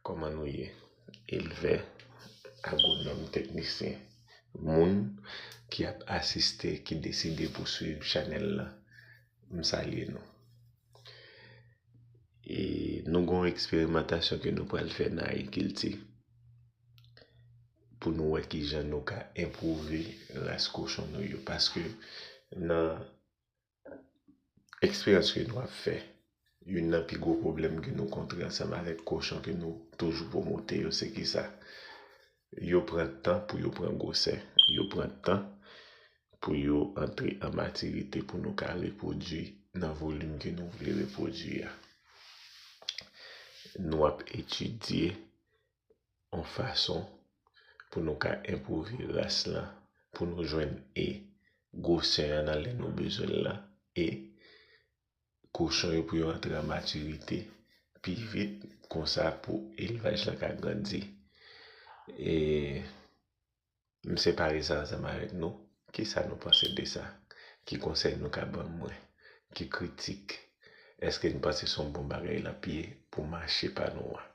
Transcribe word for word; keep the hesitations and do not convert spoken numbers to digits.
Kòman nou ye? Elvè, agwonòm, teknisyen, moun ki ap asiste, ki deside pou swiv chanèl la, m salye nou. E nou gen yon eksperimantasyon ke nou pral fè nan agrikilti pou nou wè kijan nou ka enpwouve ras kochon nou yo. Paske nan eksperyans ke nou ap fè, youn nan pi gwo pwoblèm ke nou kontre ansanm avèk kochon ke nou toujou pwomote yo, se kisa? Yo pran tan pou yo pran gwosè. Yo pran tan pou yo antre an matirite pou nou ka repwodui nan volim ke nou vle repwodui a. Nou ap etidye yon fason pou nou ka enpwouve ras lan, pou nou jwenn e gwosè an nan lè nou bezwen l lan, e kochon yo pou yo antre an matirite pi vit, konsa pou elvaj lan ka grandi. E m separe sa ansanm avèk nou. Kisa nou panse de sa? Ki konsèy nou ka ban mwen? Ki kritik? Èske nou panse se yon bon bagay l ap ye pou mache pa nou an?